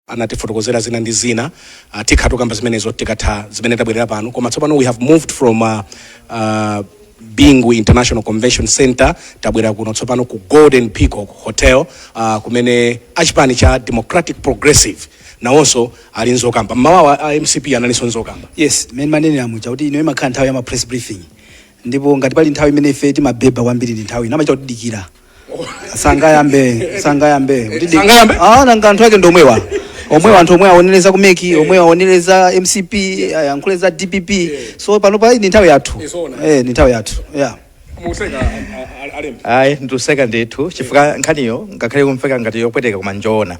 Anatifotokozera zina ndi zina. Tikha tukamba zimenezo tikatha zimene tabwerera pano. Koma tsopano we have moved from Bingu International Convention Center, tabwera kuno tsopano ku Golden Peacock Hotel, kumene achipani cha Democratic Progressive nawonso ali nzokamba. Mmawawa a MCP analinso nzokamba. Yes, mmene manenera muja kuti ino imakhala nthawi ya ma press briefing, ndipo ngati pali nthawi imene ife timabeba kwambiri ndi nthawi ino. Amachita kutidikira, sangayambe Sangayambe? Ah, nanga anthu ake ndi omwewa omwewa, anthu omwe aonereza ku MEC, omwe aonereza MCP, ayankhule za DPP. So pano pa ndi nthawi yathu. Izona. Eh, ndi nthawi yathu, yeah. Museka, alembe. Ayi, ndikuseka ndithu chifukwa nkhaniyo ngakhale kumveka ngati yopweteka, koma njoona.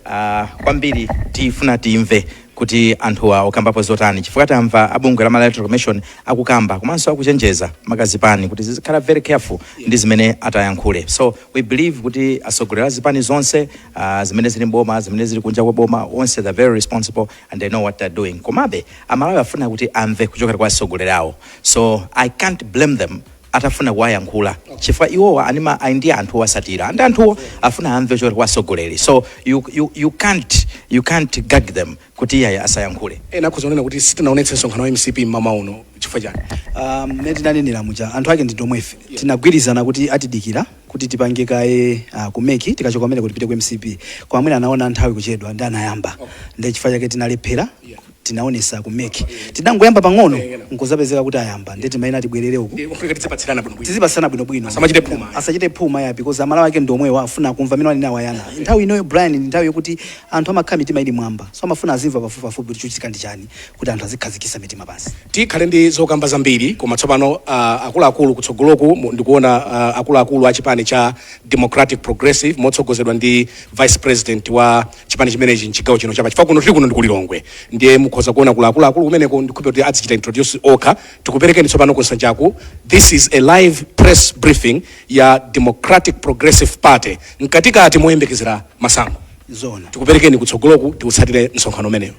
Ah, kwambiri tifuna timve kuti anthuwa okambapo zotani, chifukwa tamva abungwe la Malawi Electoral Commission akukamba komanso akuchenjeza makazipani kuti zizikhala very careful ndi zimene atayankhule. So we believe kuti atsogoleri a zipani zonse, zimene zili mboma, zimene zili kunja kwa boma, onse they're very responsible and they know what they're doing. Komabe Amalawi afuna kuti amve kuchokera kwa atsogoleri awo, so I can't blame them atafuna kuwayankhula, chifukwa iwowa anima ali ndi anthu owasatira, and anthuwo afuna amve kuchokera kwa atsogoleri. So you can't gag them kuti iyayi, asayankhule. Ena akhoza kunena kuti sitinaonetse msonkhano wa MCP mmawa uno, chifukwa chani? Mmene tinanenera muja, anthu ake ndi ndomwefe. Tinagwirizana kuti atidikira kuti tipange kaye ku MEC, tikachoka kumene kuti tipite ku MCP. Koma mwina anaona nthawi kuchedwa ndi anayamba, ndi chifukwa chake tinalephera. Tinaonesa ku MEC, tinangoyamba pang'ono, nkuzapezeka kuti ayamba, ndi timayena tibwerere uku. Ufika tizipatsirana bwinobwino. Tizipatsana bwinobwino. Asamachite phuma. Asachite phuma ya, because Amalawi ake ndi omwewa, afuna kumva amene wanena wayana. Nthawi inoyo, Brian, ndi nthawi yokuti anthu amakhala mitima ili mwamba, so amafuna azimva pafupipafupi kuti chochitika ndi chani, kuti anthu azikhazikisa mitima pansi. Tikhale ndi zokamba zambiri, koma tsopano akuluakulu kutsogoloku ndikuona akuluakulu a chipani cha Democratic Progressive motsogozedwa ndi vice president wa chipani chimenechi mchigawo chino chapa, chifukwa kuno tili kuno ndi kuLilongwe, ndiye mukhoza kuona kula akuluakulu kumeneko. Ndikhupe kuti azichita introduce okha. Tikuperekeni tsopano kusanjaku. This is a live press briefing ya Democratic Progressive Party mkatikati moyembekezera masankho. Zona. Tikuperekeni kutsogoloku, tikutsatire msonkhano umenewo.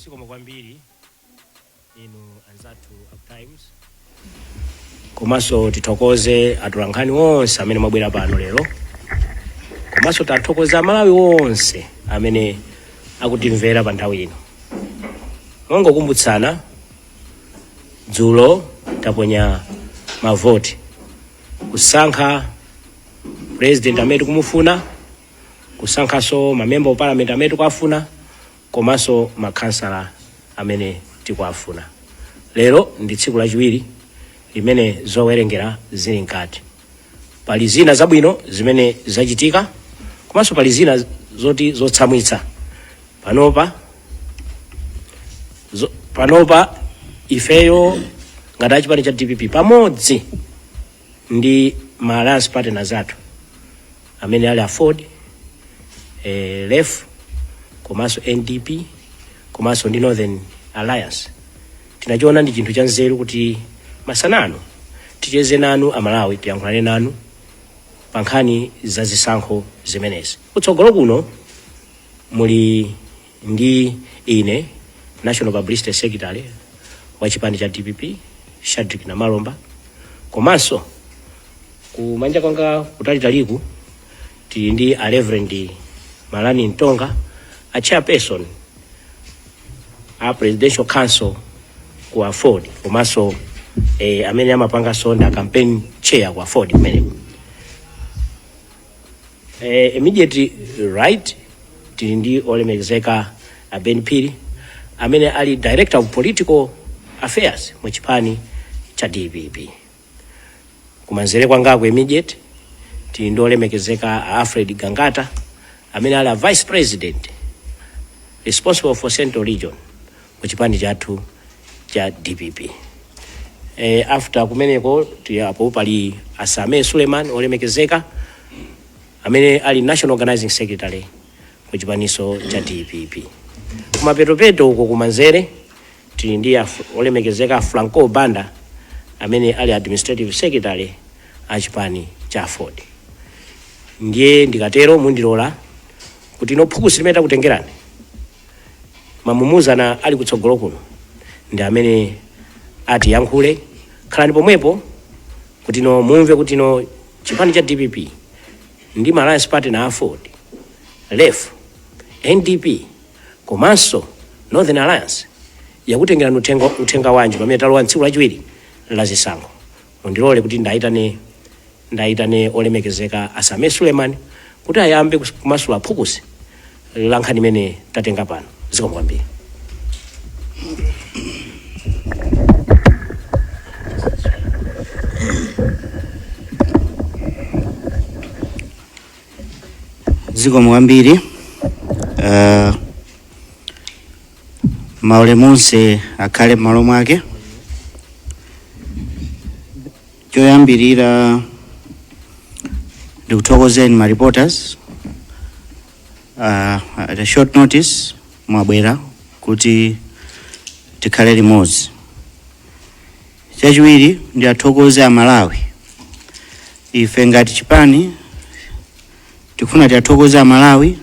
Zikomo kwambiri inu anzathu a Times, komanso tithokoze atolankhani onse amene mwabwera pano lero, komanso tathokoza Amalawi onse amene akutimvera pa nthawi ino. Mongokumbutsana, dzulo taponya mavoti kusankha president amene tikumufuna, kusankhanso ma member of parliament amene tikuafuna, komanso makhansala amene tikuafuna. Lero ndi tsiku lachiwiri limene zowerengera zili mkati. Pali zina zabwino zimene zachitika, komanso pali zina zoti zotsamwitsa. Panopa ifeyo ngati achipani cha DPP pamodzi ndi ma alliance partners athu amene ali AFORD, LEF, komanso NDP, komanso ndi Northern Alliance, tinachiona ndi chinthu cha nzeru kuti masanano ticheze nanu Amalawi, tiyankhulane nanu pa nkhani za zisankho zimenezi. Kutsogolo kuno muli ndi ine, National Publicity Secretary wa chipani cha DPP, Shadrick Namalomba, komanso kumanja kwanga kutalitaliku tili ndi a Reverend Malani Mtonga, a chairperson a Presidential Council ku AFORD, komanso amene amapanganso nda campaign chair ku AFORD kumeneko. Immediately right tili ndi olemekezeka a Ben Phiri amene ali Director of Political Affairs mu chipani cha DPP. Kumanzere kwangako immediate tili ndi olemekezeka a Alfred Gangata amene ali a Vice President responsible for Central Region mu chipani chathu cha DPP. After kumeneko apo pali a Sameer Suleman, olemekezeka amene ali National Organizing Secretary ku chipaniso cha DPP. Kumapetopeto uko kumanzere tili ndi olemekezeka Franco Banda amene ali Administrative Secretary a chipani cha AFORD. Ndiye ndikatero mundilola kuti ino phukusi limene takutengerani, mamumuzana ali kutsogolo kuno ndi amene atiyankhule. Khalani pomwepo. Kuti no mumve kuti no chipani cha DPP ndi ma alliance partner AFORD, LEF, NDP komanso Northern Alliance yakutengerani uthenga wanji pamene talowa tsiku lachiwiri la zisankho. Mundilole kuti ndayitane olemekezeka a Sameer Suleman kuti ayambe kumasula phukusi la nkhani imene tatenga pano. Zikomo kwambiri. Zikomo kwambiri. Maulemu onse akhale m'malo mwake. Choyambirira ndikuthokozeni ma reporters, at a short notice mwabwera kuti tikhale limodzi. Chachiwiri, ndiathokoze Amalawi. Ife ngati chipani tikufuna tiathokoze Amalawi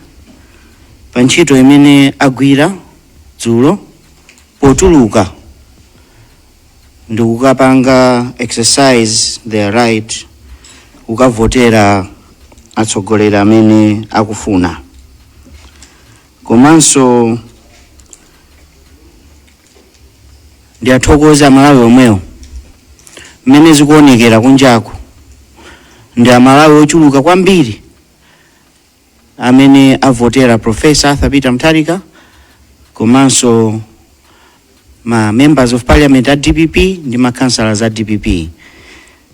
pa ntchito imene agwira dzulo potuluka ndikukapanga exercise their right kukavotera atsogoleri amene akufuna. Komanso ndiathokoze Amalawi omwewo, mmene zikuonekera kunjaku ndi Amalawi ochuluka kwambiri amene avotera Professor Arthur Peter Mutharika komanso ma members of parliament a DPP ndi ma councillors a DPP.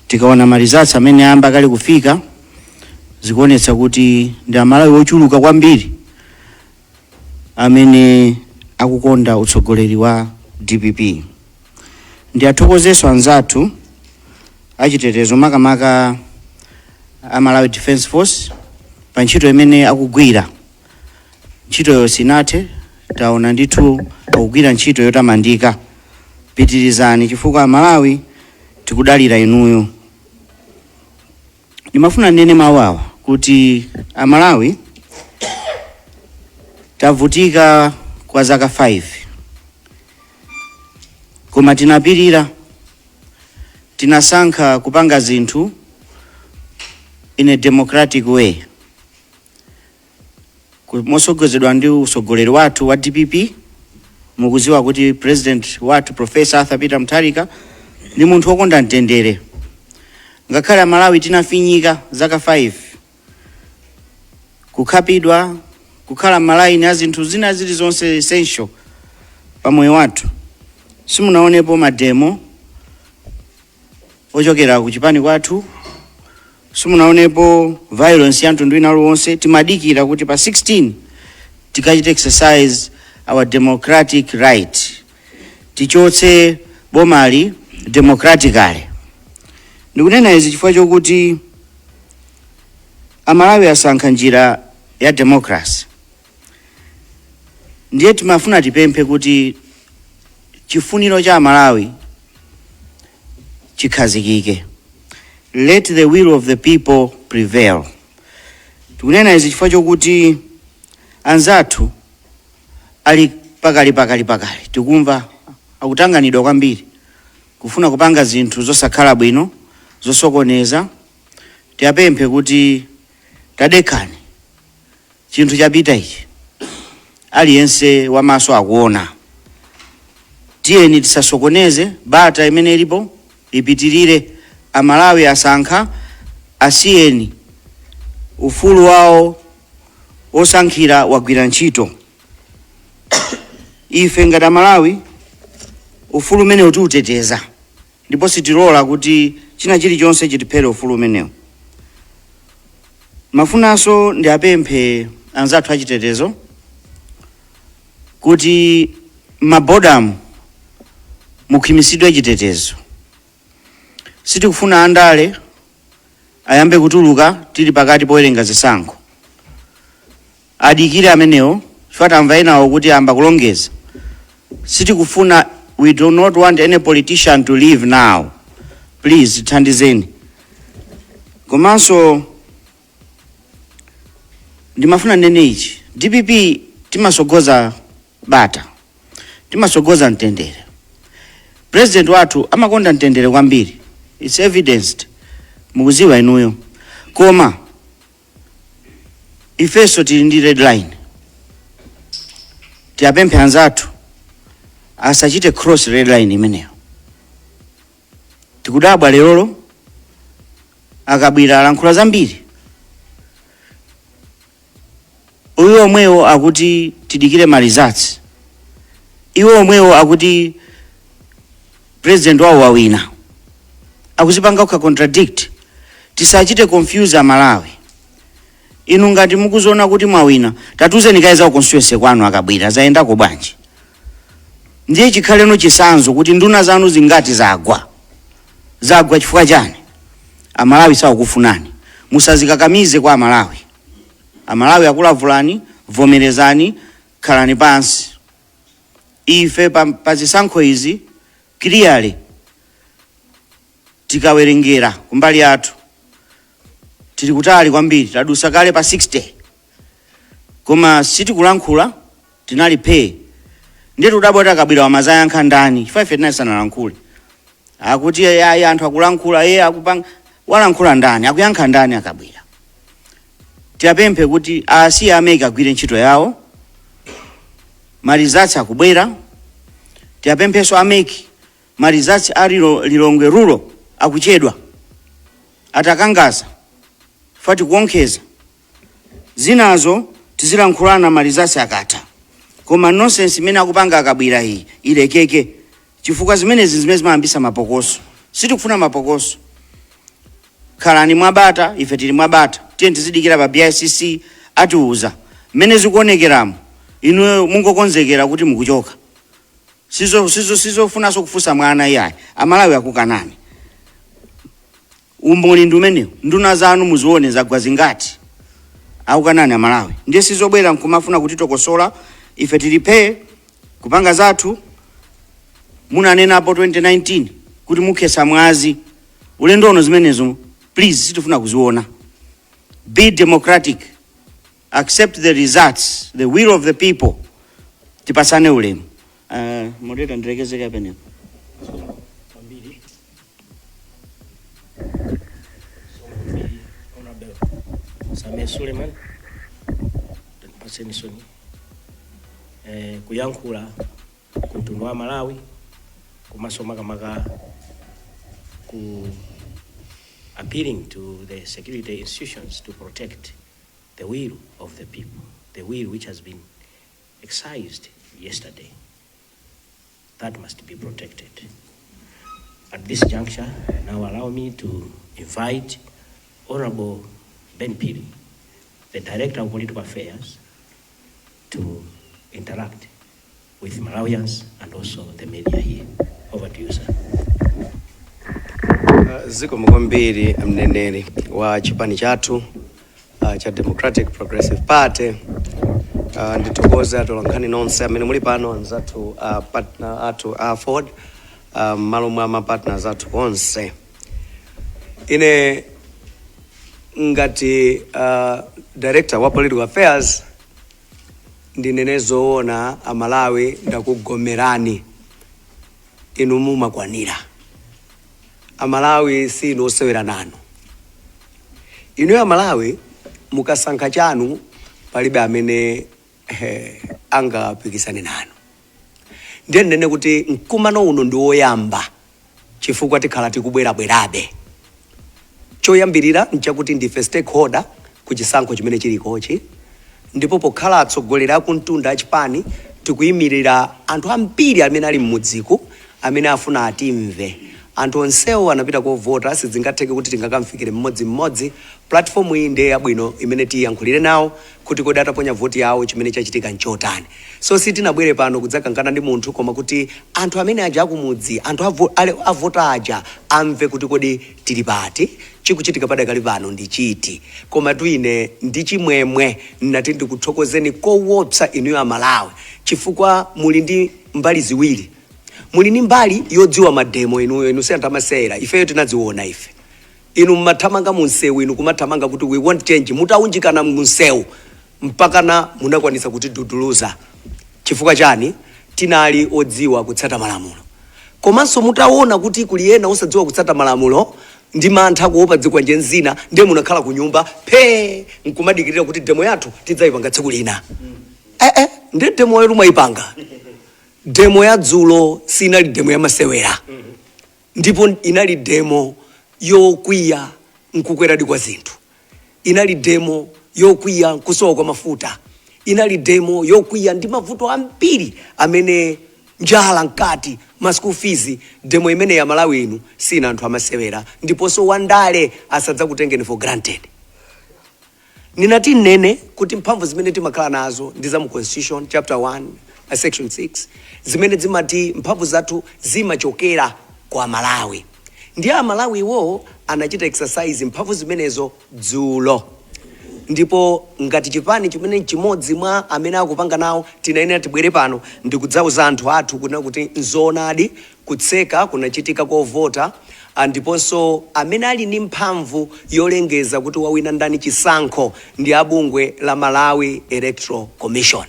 Tikaona ma results amene ayamba kale kufika, zikuonetsa kuti ndi Amalawi ochuluka kwambiri amene akukonda utsogoleri wa DPP. Ndiathokozenso anzathu achitetezo, makamaka a Malawi Defence Force, pa ntchito imene akugwira. Ntchitoyo sinathe, taona ndithu akugwira ntchito yotamandika. Pitirizani, chifukwa Amalawi tikudalira inuyo. Ndimafuna ndinene mawu awa kuti Amalawi tavutika kwa zaka 5, koma tinapirira. Tinasankha kupanga zinthu in a democratic way, mosogozedwa ndi usogoleri wathu wa DPP. Mukuziwa kuti president wathu, Professor Arthur Peter Mutharika, ndi munthu wokonda mtendere. Ngakhale Amalawi tinafinyika zaka 5, kukhapidwa, kukhala m'malaini a zinthu zina zilizonse essential pa moyo wathu, simunaonepo ma demo ochokera ku chipani kwathu, simunaonepo violence ya mtundu wina uliwonse. Timadikira kuti pa 16 tikachite exercise our democratic right, tichotse bomali democratically. Ndikunena izi chifukwa chokuti Amalawi asankha njira ya democracy. Ndiye timafuna tipemphe kuti chifuniro cha Amalawi chikhazikike. Let the will of the people prevail. Tikunena izi chifukwa chokuti anzathu ali pakali pakali pakali, tikumva akutanganidwa kwambiri kufuna kupanga zinthu zosakhala bwino, zosokoneza. Tiyapemphe kuti tadekhani, chinthu chapita ichi, aliyense wamaso akuona. Tiyeni tisasokoneze, bata imene ilipo ipitirire. Amalawi asankha, asiyeni, ufulu wawo osankhira wagwira ntchito. Ife ngati Amalawi ufulu umenewu tiuteteza, ndipo sitilola kuti china chilichonse chitiphere ufulu umenewu. Mafunanso ndi apemphe anzathu achitetezo kuti m'mabodamu mukhwimisidwe chitetezo. Sitikufuna andale ayambe kutuluka tili pakati powerenga zisankho. Adikire amenewo, chifukwa tamva enawo kuti amba kulongeza. Sitikufuna, we do not want any politician to leave now. Please, thandizeni. Komanso ndimafuna nene ichi: DPP timasogoza bata, timasogoza mtendere. President wathu amakonda mtendere kwambiri, it's evidenced. Mukuziwa inuyo, koma ifenso tili ndi red line. Tiyapemphe anzathu asachite cross red line imeneyo. Tikudabwa lerolo akabwira alankhula zambiri. Uyu omwewo akuti tidikire ma results, iwo omwewo akuti president wawo wawina, akuzipanga kukha contradict. Tisachite confuse Amalawi. Inu ngati mukuziona kuti mwawina, tatuzeni kaye za constituency kwanu, akabwira, zayendako bwanji? Ndiye chikhaleno chisanzo kuti nduna zanu zingati zagwa, zagwa chifukwa chani? Amalawi sakukufunani. Musazikakamize kwa Amalawi. Amalawi akulavulani, vomerezani, khalani pansi. Ife pa zisankho izi, clearly tikawerengera kumbali yathu tili kutali kwambiri, tadusa kale pa 60, koma sitikulankhula, tinali phee. Ndiye tikudabwa kuti akabwera wamazayankha ndani, chifukwa ife tinali sanalankhule. Akuti ayi, anthu akulankhula, iye akupanga, walankhula ndani? Akuyankha ndani akabwera? Tiyapemphe kuti asiye a MEC agwire ntchito yawo, ma results akubwera. Tiyapemphenso a MEC, ma results a Lilongwe Rural akuchedwa, atakangaza fati kuonkheza zinazo, tizilankhulana ma results akatha. Koma nonsense imene akupanga akabwira iyi ilekeke, chifukwa zimenezi zimene zimayambisa mapokoso. Sitikufuna mapokoso. Khalani mwabata, ife tili mwabata. Tiye tizidikira pa BICC, atiuza mmene zikuonekeramo. Inuyo mungokonzekera kuti mukuchoka. Sizofunanso kufunsa mwana iyayi. Amalawi akukanani, umboni ndi umenewu. Nduna zanu muzione zagwa zingati, akukanani Amalawi. Ndiye sizobwera nkumafuna kutitokosola. Ife tilipe kupanga zathu. Munanenapo 2019 kuti mukhesa mwazi ulendo uno. Zimenezo please sitifuna kuziona. Be democratic, accept the results, the will of the people. Tipasane ulemu. Moderator, ndilekezeka penepo. Kwambiri, kwambiri, Honorable Sameer Suleman. Paseni kuyankhula ku mtundu wa Malawi, komanso makamaka ku appealing to the security institutions to protect the will of the people, the will which has been excised yesterday, that must be protected. At this juncture, now allow me to invite Honorable Ben Phiri, the Director of Political Affairs, to interact with Malawians and also the media here. Over to you, sir. Zikomo kwambiri, mneneri wa chipani chathu cha Democratic Progressive Party. Ndithokoze atolankhani nonse amene muli pano, anzathu, partner athu a AFORD, m'malo mwa ma partners athu onse. Ine ngati Director wa Political Affairs ndinene zoona, Amalawi ndakugomerani, inu mumakwanira. Amalawi si inu osewera nanu. Inuyo Amalawi mukasankha chanu, palibe amene angapikisane nanu. Ndiye ndinene kuti mkumano uno ndi woyamba, chifukwa tikhala tikubwerabwerabe. Choyambirira nchakuti ndife stakeholder ku chisankho chimene chilikochi, ndipo pokhala atsogoleri akumtunda achipani tikuyimirira anthu ambiri amene ali m'mudziku amene afuna atimve. Anthu onsewo anapita kovota, sizingatheke kuti tingakamfikire mmodzimmodzi. Platform iyi ndiye yabwino imene tiyankhulire nawo kuti kodi ataponya voti yawo chimene chachitika nchotani. So sitinabwere pano kudzakangana ndi munthu, koma kuti anthu amene aja akumudzi, anthu avota aja amve kuti kodi tili pati, chikuchitika padakali pano ndi chiti. Koma twine ndi chimwemwe nati ndikuthokozeni koopsa inuyo Amalawi, chifukwa muli ndi mbali ziwiri. Muli ndi mbali yodziwa ma demo inuyo. Inu si anthu amasewera, ifeyo tinadziona ife. Inu mmathamanga munsewu, inu kumathamanga kuti "We want change", mutaunjikana munsewu mpakana munakwanisa kutiduduluza. Chifukwa chani? Tinali odziwa kutsata malamulo. Komanso mutaona kuti kuli ena osadziwa kutsata malamulo. Ndi mantha, kuopa zikwanje zina, ndiye munakhala ku nyumba phe nkumadikirira kuti demo yathu tidzayipanga tsiku lina. Ndi demo yetu mwayipanga. Demo ya dzulo sinali demo ya masewera, ndipo inali demo yokwiya nkukweradi kwa zinthu, inali demo yokwiya nkusowa kwa mafuta, inali demo yokwiya ndi mavuto ambiri amene njala mkati, ma school fees. Demo imene ya Malawi inu sina anthu amasewera, ndiponso wandale asadzakutengeni for granted. Ninati nene kuti mphamvu zimene timakhala nazo ndi za mu Constitution, chapter 1, section 6, zimene zimati mphamvu zathu zimachokera kwa Malawi. Ndiye Amalawi iwo anachita exercise mphamvu zimenezo dzulo, ndipo ngati chipani chimene chimodzi mwa amene akupanga nawo, tinayenera tibwere pano ndikudzauza anthu athu kunena kuti nzoonadi, kutseka kunachitika kovota. Ndiponso amene ali ndi mphamvu yolengeza kuti wawina ndani chisankho ndi abungwe la Malawi Electoral Commission.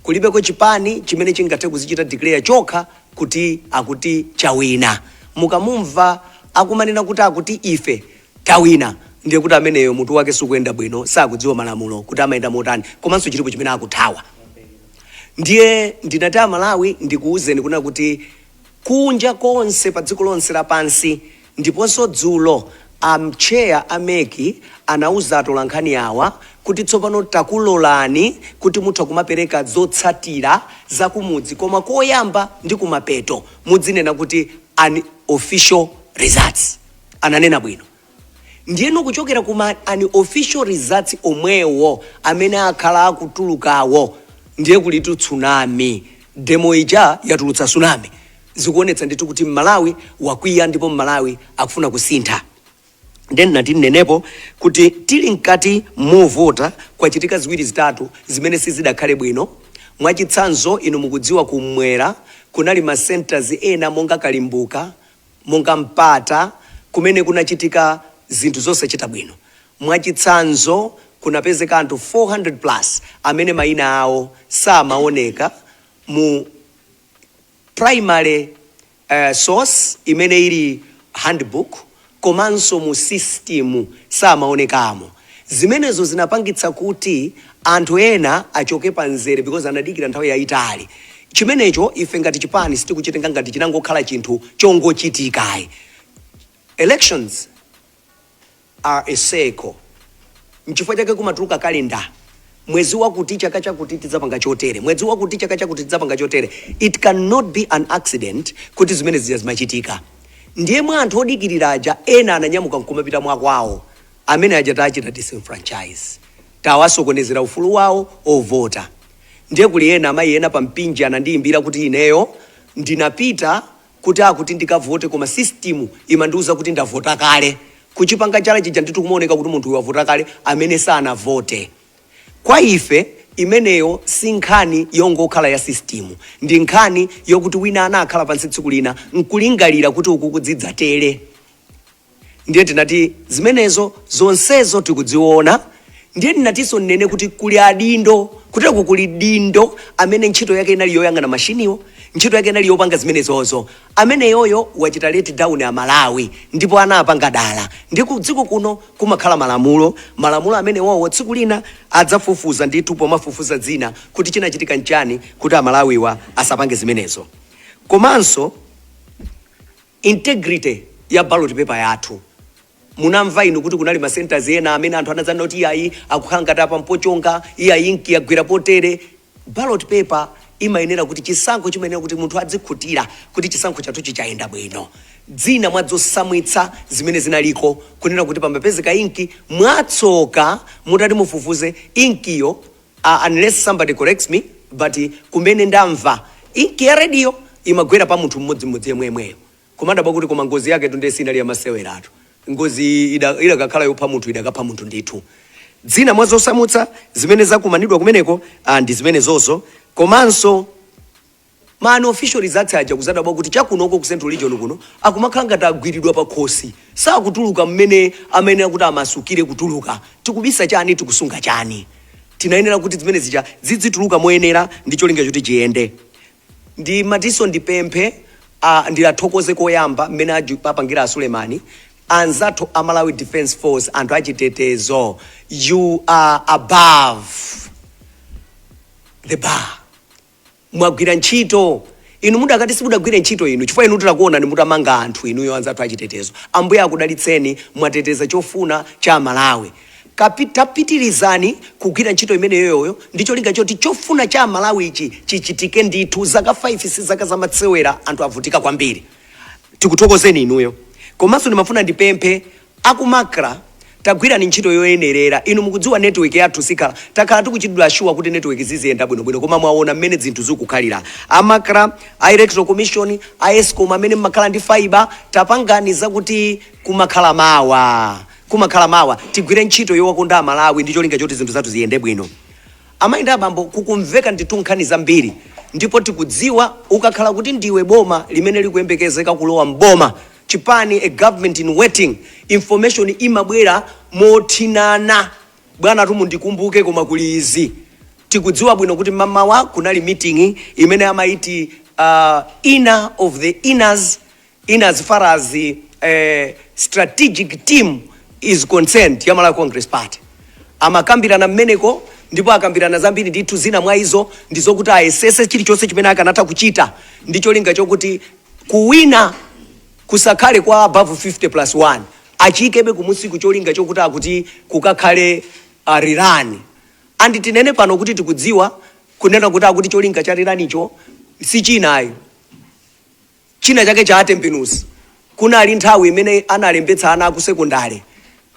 Kulibeko chipani chimene chingathe kuzichita declare chokha kuti akuti chawina. Mukamumva akumanena kuti akuti ife tawina, ndiye kuti ameneyo mutu wake sukuyenda bwino, sakudziwa malamulo kuti amayenda motani, komanso chilipo chimene akuthawa. Ndiye ndinati Amalawi ndikuwuzeni kunena kuti kunja konse pa dziko lonse lapansi, ndiponso dzulo amcheya a MEC anauza atolankhani awa kuti tsopano takulolani kuti mutha kumapereka zotsatira zakumudzi, koma koyamba ndi kumapeto mudzinena kuti unofficial results. Ananena bwino. Ndiyeno kuchokera kuma unofficial results omwewo amene akhala akutulukawo, ndiye kulitu tsunami. Demo ija yatulutsa tsunami. Zikuonetsa ndithu kuti Mmalawi wakwiya ndipo Mmalawi akufuna kusintha. Then nati nenepo kuti tili mkati movota, kwachitika ziwiri zitatu zimene sizidakhale bwino. Mwachitsanzo, inu mukudziwa kumwera kunali ma centers ena monga Kalimbuka, monga Mpata, kumene kunachitika zinthu zosachita bwino. Mwachitsanzo, kunapezeka anthu 400 plus amene mayina awo samaoneka mu primary source imene ili handbook, komanso mu system samaonekamo. Zimenezo zinapangitsa kuti anthu ena achoke pa mzere because anadikira nthawi yayitali. Chimenecho ife ngati chipani sitikuchitenga ngati chinangokhala chinthu chongochitikayi. Elections are a cycle. Nchifukwa chake kumatuluka kalenda, mwezi wakuti chaka chakuti tidzapanga chotere, mwezi wakuti chaka chakuti tidzapanga chotere. It cannot be an accident kuti zimene zija zimachitika. Ndiye mwa anthu odikirira aja, ena ananyamuka nkumapita mwakwawo. Amene aja tachita disenfranchise, tawasokonezera ufulu wawo ovota. Ndiye kuli ena, amayi ena pa Mpinji anandiyimbira kuti ineyo ndinapita kuti akuti ndikavote, koma system imandiuza kuti ndavota kale. Kuchipanga chala chija ndithu kumaoneka kuti munthu uyu wavota kale amene sanavote. Kwa ife imeneyo si nkhani yongokhala ya system, ndi nkhani yokuti wina anakhala pansi tsiku lina nkulingalira kuti uku kudzidzatere. Ndiye tinati zimenezo zonsezo tikudziona. Ndiye ndinatinso nnene kuti kuli adindo, kuteko kuli dindo amene ntchito yake inali yoyang'ana mashiniwo, ntchito yake inali yopanga zimenezozo. Ameneyoyo wachita let down Amalawi ndipo anapanga dala. Ndi ku dziko kuno kumakhala malamulo. Malamulo amenewowo tsiku lina adzafufuza ndithu, pomafufuza dzina kuti chinachitika nchani kuti Amalawiwa asapange zimenezo. Komanso integrity ya ballot paper yathu, munamva inu kuti kunali ma centers ena amene anthu anadzanena kuti iyayi, akukhala ngati apa mpochonga, iyayi, inki yagwera potere. Ballot paper imayenera kuti, chisankho chimayenera kuti munthu adzikhutira kuti chisankho chathu chichayenda bwino. Dzina mwadzosamwitsa zimene zinaliko, kunena kuti pamapezeka inki mwatsoka, mutati mufufuze inkiyo, unless somebody corrects me, but kumene ndamva, inki ya red-yo imagwera pa munthu mmodzimmodzi yemwemweyo. Kumadabwa kuti koma ngozi yake tunde sinali yamaseweratu. Ngozi idakakhala yopha munthu, idakapha munthu ndithu. Dzina mwa zosamutsa zimene zakumanidwa kumeneko ndi zimene zozo. Komanso ma unofficial results aja, kuzadabwa kuti chakunoko ku Central Region kuno akumakhala ngati agwiridwa pa khosi, sakutuluka mmene amayenera kuti amasukire kutuluka. Tikubisa chani? Tikusunga chani? Tinayenera kuti zimene zija zidzituluka moyenera ndi cholinga choti chiyende. Ndi matinso ndipemphe, ndilathokoze koyamba mmene apangira a Sulemani. Anzathu a Malawi Defence Force, anthu achitetezo, you are above the bar. Mwagwira ntchito inu. Mudakati simudagwire ntchito inu, chifukwa inu titakuonani mutamanga anthu inuyo. Anzathu achitetezo, Ambuye akudalitseni. Mwateteza chofuna cha Malawi. Tapitirizani kugwira ntchito imeneyoyo ndi cholinga choti chofuna cha Malawi ichi chichitike ndithu. Zaka 5 si zaka zamatsewera, anthu avutika kwambiri. Tikuthokozeni inuyo. Komanso ndimafuna ndipemphe aku MACRA, tagwirani ntchito yoyenerera. Inu mukudziwa network yathu sikhala, takhala tikuchitidwa assure kuti network ziziyenda bwinobwino, koma mwaona mmene zinthu zikukhalira. A MACRA, a Electoral Commission, a ESCOM amene mmakhala ndi fiber, tapangani zakuti kumakhala mawa, kumakhala mawa. Tigwire ntchito yowakonda Amalawi ndi cholinga choti zinthu zathu ziyende bwino. Amayi ndi abambo, kukumveka ndithu nkhani zambiri, ndipo tikudziwa ukakhala kuti ndiwe boma limene likuyembekezeka kulowa mboma, chipani, a government in waiting, information imabwera mothinana. Bwana, tumundikumbuke, koma kuli izi. Tikudziwa bwino kuti mamawa kunali meeting imene amaiti inner of the inners, in as far as the strategic team is concerned ya Malawi Congress Party. Amakambirana mmeneko ndipo akambirana zambiri ndithu. Zina mwa izo ndizokuti ayesese chilichonse chimene akanatha kuchita ndi cholinga chokuti kuwina kusakhale kwa above 50 plus 1, achiyikebe kumusiku, cholinga chokuti akuti kukakhale rerun. And tinene pano kuti tikudziwa kunena kuti akuti cholinga cha rerun icho si chinayi, china chake cha atembenusi. Kunali nthawi imene analembetsa ana akusekondale,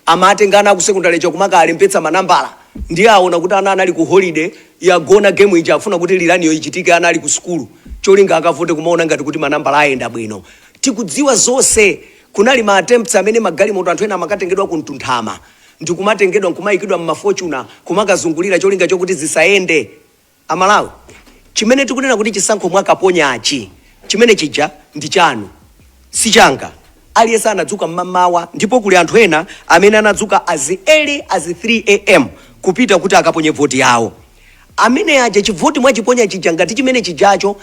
amatenga ana akusekondale chakumaka alembetsa manambala, ndiye aona kuti ana anali ku holiday, yagona game ija, afuna kuti rerun yo ichitike ana ali ku sukulu, cholinga akavote, kumaona ngati kuti manambala ayenda bwino. Tikudziwa zonse. Kunali ma attempts amene magalimoto anthu ena amakatengedwa ku Mtunthama, ndikumatengedwa nkumayikidwa mma Fortuner, kumakazungulira, cholinga chokuti zisayende. Amalawi, chimene tikunena kuti chisankho mwakaponyachi, chimene chija ndi chanu, si changa. Aliyense anadzuka mmamawa, ndipo kuli anthu ena amene anadzuka as early as 3 a.m. kupita kuti akaponye voti yawo. Amene aja chivoti mwachiponya chija, ngati chimene chijacho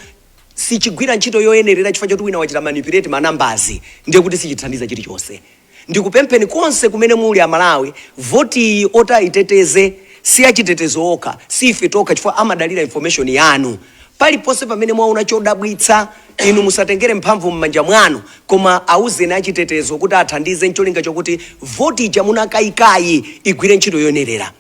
sichigwira ntchito yoyenerera chifukwa choti wina wachita manipulate ma numbers, ndiye kuti sichithandiza chilichonse. Ndikupempheni konse kumene muli Amalawi, voti iyi otayiteteze si achitetezo okha, si ife tokha, chifukwa amadalira information yanu. Paliponse pamene mwaona chodabwitsa, inu musatengere mphamvu m'manja mwanu, koma auzeni achitetezo kuti athandize ncholinga chokuti voti ija munakayikayi igwire ntchito yoyenerera.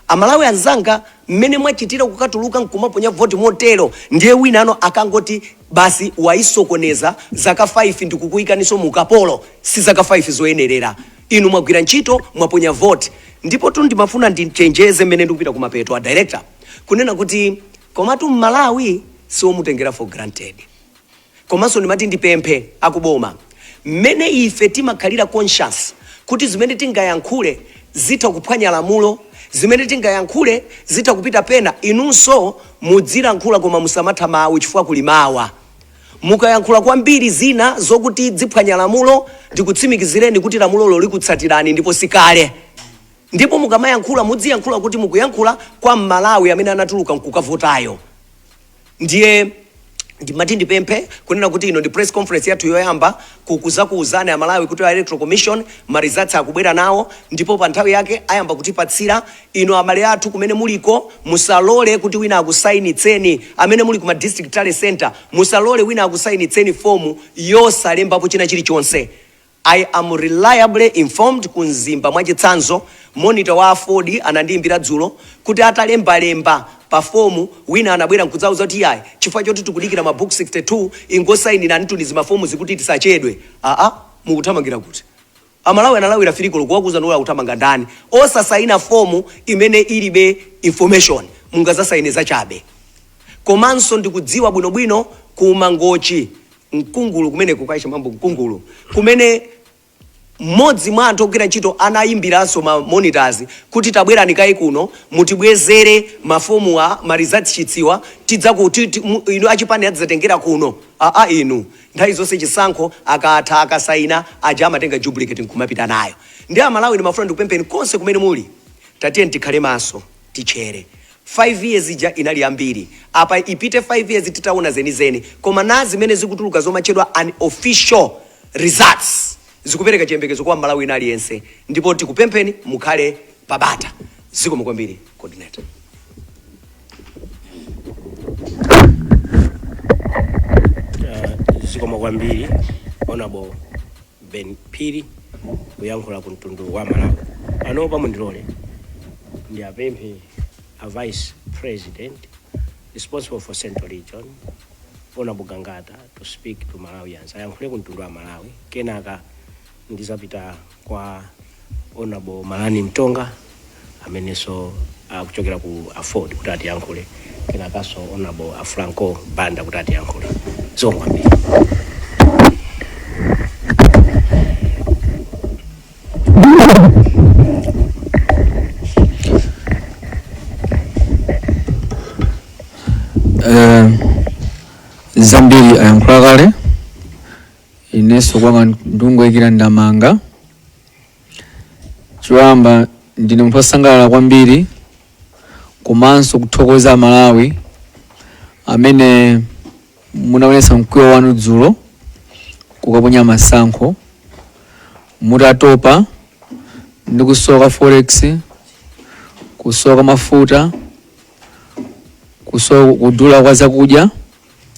Amalawi anzanga, mmene mwachitira kukatuluka nkumaponya voti motero, ndiye wina ano akangoti basi wayisokoneza, zaka 5 ndikukuyikaninso mu ukapolo, si zaka 5 zoyenerera. Inu mwagwira ntchito, mwaponya voti. Ndipo tu ndimafuna ndichenjeze mmene ndikupita kumapeto, a director, kunena kuti komatu Mmalawi siwomutengera for granted. Komanso ndimati ndipemphe akuboma, mmene ife timakhalira conscious kuti zimene tingayankhule zitha kuphwanya lamulo, zimene tingayankhule zitha kupita pena, inunso mudzilankhula koma musamatha mawu, chifukwa kuli mawa. Mukayankhula kwambiri zina zokuti ziphwanya lamulo, ndikutsimikizireni kuti lamulolo likutsatirani, ndipo sikale. Ndipo mukamayankhula, mudziyankhula kuti mukuyankhula kwa Mmalawi amene anatuluka nkukavotayo. Ndiye ndimati ndipemphe kunena kuti ino ndi press conference yathu yoyamba kukuzakuuzani Amalawi kuti a Electoral Commission ma results akubwera nawo, ndipo pa nthawi yake ayamba kutipatsira. Ino abale athu kumene muliko, musalole kuti wina akusayinitseni. Amene muli kuma district tally center, musalole wina akusayinitseni fomu yosalembapo china chilichonse. I am reliably informed, ku Mzimba mwachitsanzo, monitor wa AFORD anandiyimbira dzulo kuti atalembalemba pa fomu, wina anabwera nkudzauza kuti yayi, chifukwa choti tikudikira ma book 62, ingosayinira ntunizi mafomu zikuti tisachedwe. Aa, mukuthamangira kuti? Amalawi analawira firikolo kuwakuza ndiwo akuthamanga ndani? Osasayina fomu imene ilibe information, mungazasayine zachabe. Komanso ndikudziwa bwinobwino ku Mangochi, Mkungulu, kumene kukaisha mambo Mkungulu, kumene mmodzi mwa anthu ogwira ntchito anayimbiranso ma monitors kuti tabwerani kayi kuno, mutibwezere mafomu a ma results sheets wa inu achipani adzatengera kuno. Aa, inu, nthawi zonse chisankho akatha, akasayina aja, amatenga duplicate nkumapita nayo. Ndi Amalawi, ndimafuna ndikupempheni konse kumene muli, tatiye tikhale maso, tichere. 5 years ija inali yambiri, apa ipite 5 years titaona zenizeni. Koma na zimene zikutuluka zomatchedwa unofficial results. Zikupereka chiyembekezo kwa Malawi wina aliyense, ndipo tikupempheni mukhale pabata. Zikomo kwambiri, coordinator. Zikomo kwambiri, Honorable Ben Phiri, kuyankhula ku mtundu wa Malawi. Panopa mundilole ndiapemphe a Vice President responsible for Central Region, Honorable Gangata, to speak to Malawians, ayankhule ku mtundu wa Malawi. Kenaka ndizapita kwa Honorable Malani Mtonga, amenenso akuchokera ku AFORD, kuti atiyankhule, kenakanso Honorable Afranco Banda kuti atiyankhule. Zikomo kwambiri. Zambiri ayankhula kale, inenso kwanga ndungoyikira ndamanga. Choyamba, ndine munthu wosangalala kwambiri komanso kuthokoza Malawi amene munaonetsa mkwiyo wanu dzulo kukaponya masankho, mutatopa ndi kusowa forex, kusowa mafuta, kusowa, kudula kwa zakudya.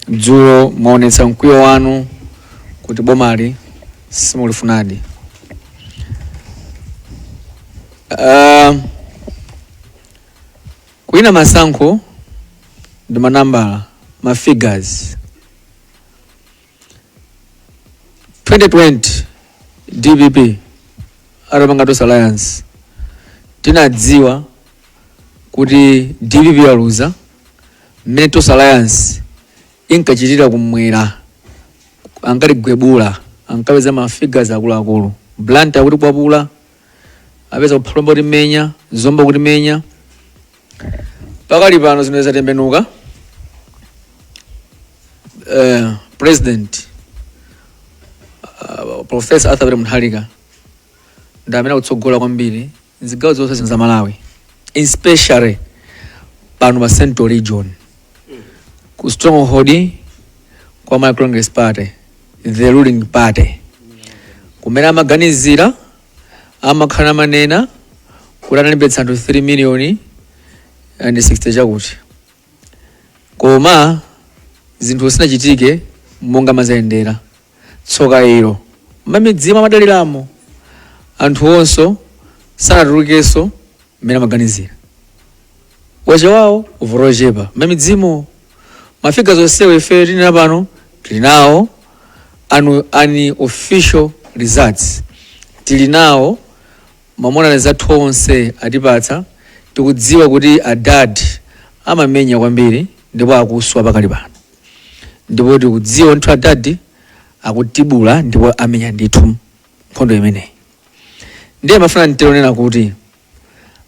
Dzulo mwaonetsa mkwiyo wanu kuti bomali simulifunadi. Kuwina masankho ndi manambala, ma figures. 2020 DPP atapanga Tonse Alliance, tinadziwa kuti DPP yaluza mmene Tonse Alliance inkachitira kumwera, ankaligwebula, ankapeza ma figures akuluakulu. Blantyre akuti kwapula, apeza kuphalombe kuti menya, Zomba kuti menya. Pakali pano zimene zatembenuka, President Professor Arthur Peter Mutharika ndi amene akutsogola kwambiri mzigawo zonse za Malawi, especially pano pa Central Region, ku stronghold kwa Malawi Congress Party, the ruling party, kumene amaganizira, amakhala amanena kuti analembetsa anthu 3 million and 60 chakuti, koma zinthu zinachitike monga mazayendera. Tsoka ilo, mamidzimu amadaliramo anthu onso sanatulukenso mmene amaganizira, wachewawo uvorochepa mamidzimu. Ma figures onsewo ife tinena pano tili nawo, anu unofficial results tili nawo, mamona zathu onse atipatsa. Tikudziwa kuti adad amamenya kwambiri ndipo akuswa pakali pano, ndipo tikudziwa ndithu adad akutibula ndipo amenya ndithu nkhondo imeneyi. Ndiye mafuna ntelonena kuti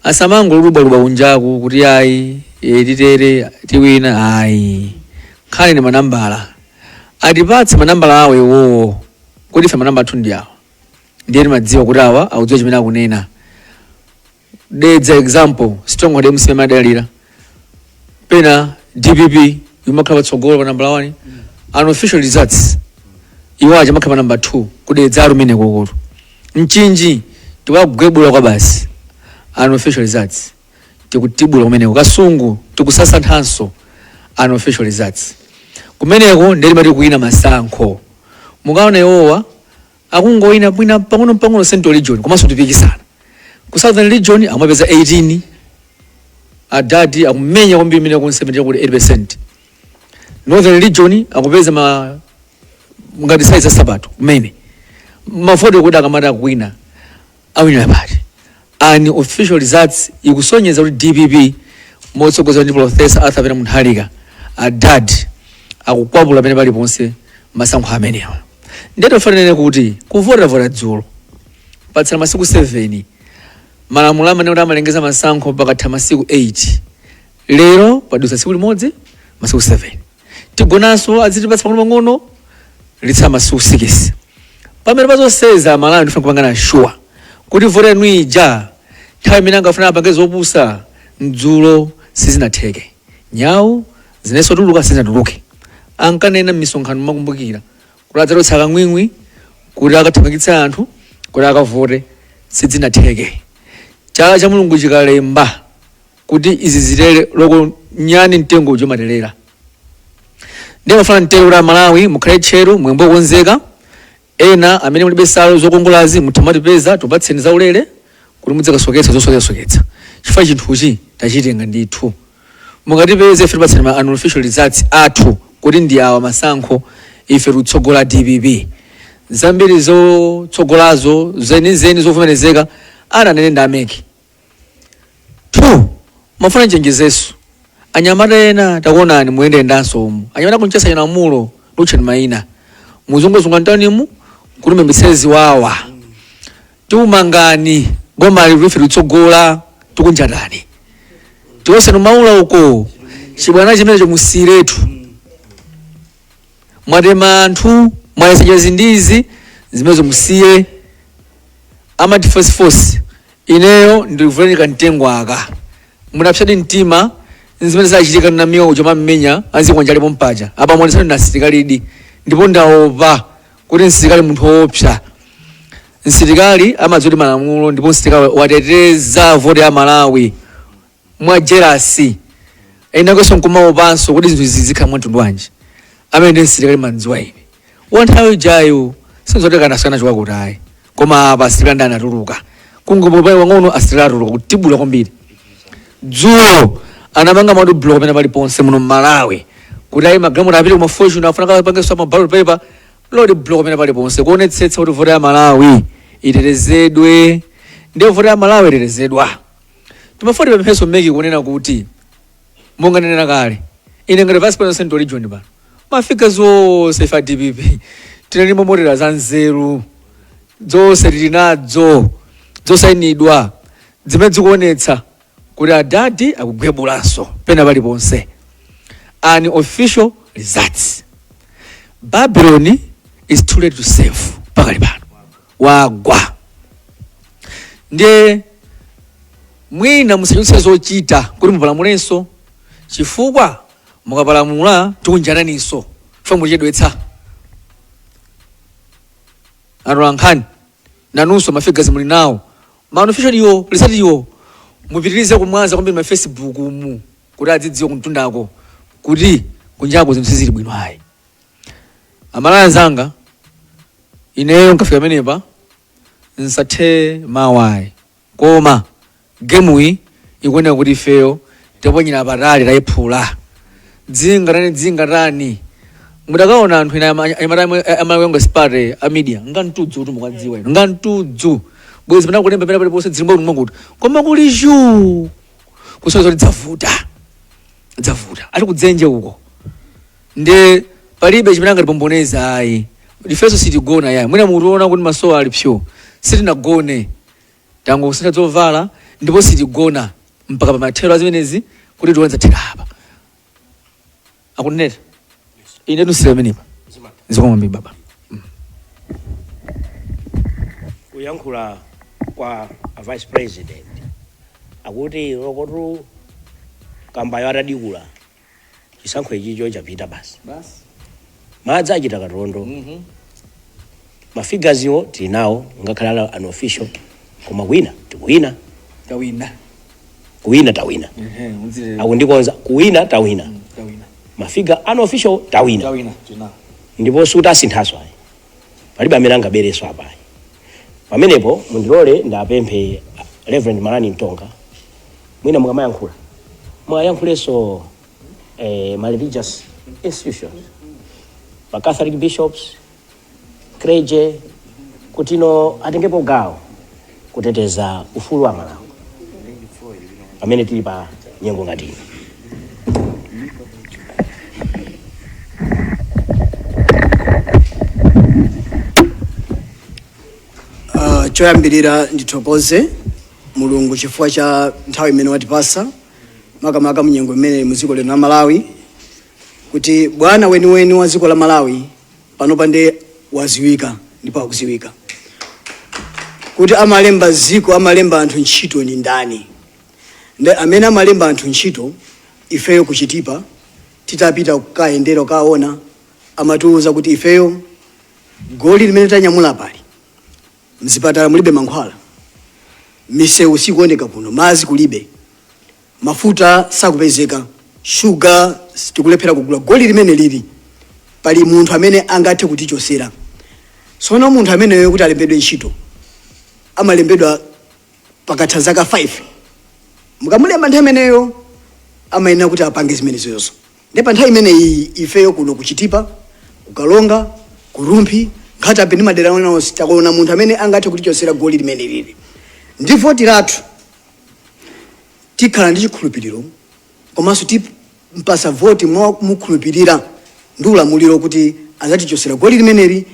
asamangolubwaluba kunjaku kuti ayi, titere tiwina. Ayi, nkhani ni manambala. Atipatse manambala awo iwowo kuti ife manamba athu ndi awa, ndiye timadziwa kuti awa akudziwa chimene akunena. Dedza example, stronghold MCP amadalira, pena DPP imakhala patsogolo pa nambala 1, unofficial results iwo aja amakhala pa namba 2 kudedza alumene kokoto. Mchinji tiwagwebula kwa basi, unofficial results tikutibula kumeneko. Kasungu tikusasanthanso, unofficial results kumeneko. Ndiye timati kuwina masankho. Mukaona iwowa akungoyina bwina pang'ono pang'ono Central Region, komanso tipikisana ku Southern Region, amapeza 18, adadi akumenya kwambiri imene ku 70 kuti 8. Northern Region akupeza ma ngati size sapato kumene mafoto kuti akamati akuwina, awinira pati? Unofficial results ikusonyeza kuti DPP motsogozedwa ndi Professor Arthur Peter Mutharika, adad akukwapula pene paliponse masankho amenewa. Ndiye tofanire kuti kuvotavota dzulo, patsala masiku 7. Malamulo amene kuti amalengeza masankho pakatha masiku 8. Lero padusa tsiku limodzi, masiku 7. Tigonanso, azitipatsa pang'ono-pang'ono, litsala masiku 6. Pamene pazonseza, Malawi ndifuna kupangana sure kuti vota yanu ija, nthawi imene angafuna apange zopusa mdzulo sizinatheke. Nyawu zinenso tuluka sizinatuluke. Ankanena m'misonkhano, makumbukira, kuti adzatotsa kang'wing'wi. Kuti akathamangitse anthu kuti akavote, sidzinatheke. Chala cha Mulungu chikalemba kuti izi zitere, loko nyani mtengo uja umaterera. Ndiye mafuna mtere kuti Amalawi mukhale tcheru, mwembo okonzeka. Ena amene mulibe salo zokongolazi, muthamatipeza, tupatseni zaulere kuti mudzikasoketsa zosoketsasoketsa, chifukwa chinthuchi tachitenga ndithu. Mukatipeze ife, tipatseni ma unofficial results athu kuti ndi awa masankho, ife tikutsogola DPP. Zambiri zotsogolazo zenizeni zovomerezeka ananene ndi a MEC. Two, mafuna nchenjezeso anyamata ena takuonani muyendeyendanso umu, anyamata kunchesa chinamulo lutchani mayina, muzunguzunga mtaunimu kuti muyambitsire ziwawa. Tiumangani gomali, ife tikutsogola, tikunjatani tionse numaula uko. Chibwana chimenecho musiretu. Mwatema anthu, mwayesedwa zindizi zimenezo, musiye. Amati force force, ineyo ndikuvulenika mtengo aka munapsadi mtima zimene zachitika namiwa uja mammenya anzikonja alipo mpaja apa muonesani na asilikali. Ndipo ndaopa kuti msilikali munthu woopsa, msilikali amadziwa malamulo, ndipo msilikali wateteza voti ya Malawi mwa jealousy enakonso nkumaopanso kuti zinthu izi zikhala mwamtundu wanji. Amene ndi msilikali mandziwa ine wa nthawi ijayo, sinzoti kana asiyana chokwakuti ayi, koma apa asilikali ndi anatuluka kungopopai wang'ono, asilikali atuluka kutibula kwambiri. Dzulo anamanga ma road block pamene paliponse muno mMalawi kuti ayi, magalimoto apite kuma Fortune, afuna kapangenso ma ballot paper, road block pamene paliponse kuonetsetsa kuti voti ya Malawi itetezedwe. Ndiyo voti ya Malawi itetezedwa. Timafuna tipempheso MEC kunena kuti monga ndanena kale, ine ngati vice president Central Region pano, mafika zonse ife a DPP tinali momotera za nzeru zonse tili nadzo zosayinidwa zimene zikuonetsa kuti adadi akugwebulanso pena paliponse. Unofficial results, Babylon is too late to save. Pakali pano wagwa. Ndiye mwina musachulutse zochita kuti mupalamulenso, chifukwa mukapalamula tikunjananinso, chifukwa muchedwetsa atolankhani. Nanunso ma figures muli nawo, ma unofficial iwo result iwo, mupitirize kumwaza kwambiri ma Facebook mu kuti adzidziwe kumtundako kuti kunjako zinthu sizili bwino ayi. Amalawi anzanga, ineyo nkafika pamenepa nsathe mawu ayi, koma gemuyi ikuoneka kuti ifeyo taponyera patali, tayiphula. Dzinga tani, dzinga tani, mudakaona anthu ena a Malawi Congress Party a media ngantudzu kuti mukadziwa ino ngantudzu bwezi panakulemba pena paliponse dzilimbo mwakuti, koma kuli chu kusonyeza kuti dzavuta, dzavuta, ali kudzenje uko. Nde palibe chimene angatipomboneza ayi. Ifenso sitigona yayi. Mwina mutiona kuti masowa ali pyo, sitinagone, tangosintha zovala, ndipo sitigona mpaka pamathero azimenezi kuti tione zathera apa. Akuneta ine tusire pamenepa. Zikomo kwambiri, baba. Kuyankhula kwa a vice president akuti lokotu kambayo atadikula chisankho ichicho chapita basi, madzi achita katondo. Ma figures iwo tili nawo, ngakhale ali unofficial, koma kwina tikuwina. Tawina. Kuwina tawina. Akundikonza, kuwina tawina. Tawina. Ma figure unofficial tawina. Tawina tinawo. Ndipo sikuti asinthaso ayi, palibe amene angabereso apayi. Pamenepo mundilole ndapemphe Reverend Malani Mtonga, mwina mukamayankhula mwayankhulenso ma religious institutions, ma Catholic bishops, clergy, kuti no atengepo gawo kuteteza ufulu wa Malawi pamene tili pa nyengo ngati ino. Choyambirira ndithokoze Mulungu chifukwa cha nthawi imene watipasa, makamaka munyengo imene mu dziko lino la Malawi, kuti bwana weniweni wa dziko la Malawi panopa ndi waziwika, ndipo akuziwika kuti amalemba ziko, amalemba anthu ntchito ni ndani. Ndi amene amalemba anthu ntchito, ifeyo kuchitipa titapita kukayendera kukaona, amatiwuza kuti ifeyo Goli limene tanyamula pali, mzipatala mulibe mankhwala, misewu sikuoneka kuno, madzi kulibe, mafuta sakupezeka, shuga tikulephera kugula. Goli limene lili pali munthu amene angathe kutichosera. Tsono munthu ameneyo kuti alembedwe ntchito, amalembedwa pakatha zaka 5. Mukamulemba nthawi imeneyo, amayenera kuti apange zimenezozo. Ndipo pa nthawi imeneyi ifeyo kuno kuChitipa, kuKalonga, kuRumphi, Nkhata Bay ndi madera ena onse, takuona munthu amene angathe kutichosera goli limene lili. Ndi voti lathu tikhala ndi chikhulupiriro, komanso timpasa voti mwamukhulupirira ndi ulamuliro kuti adzatichosera goli limeneli,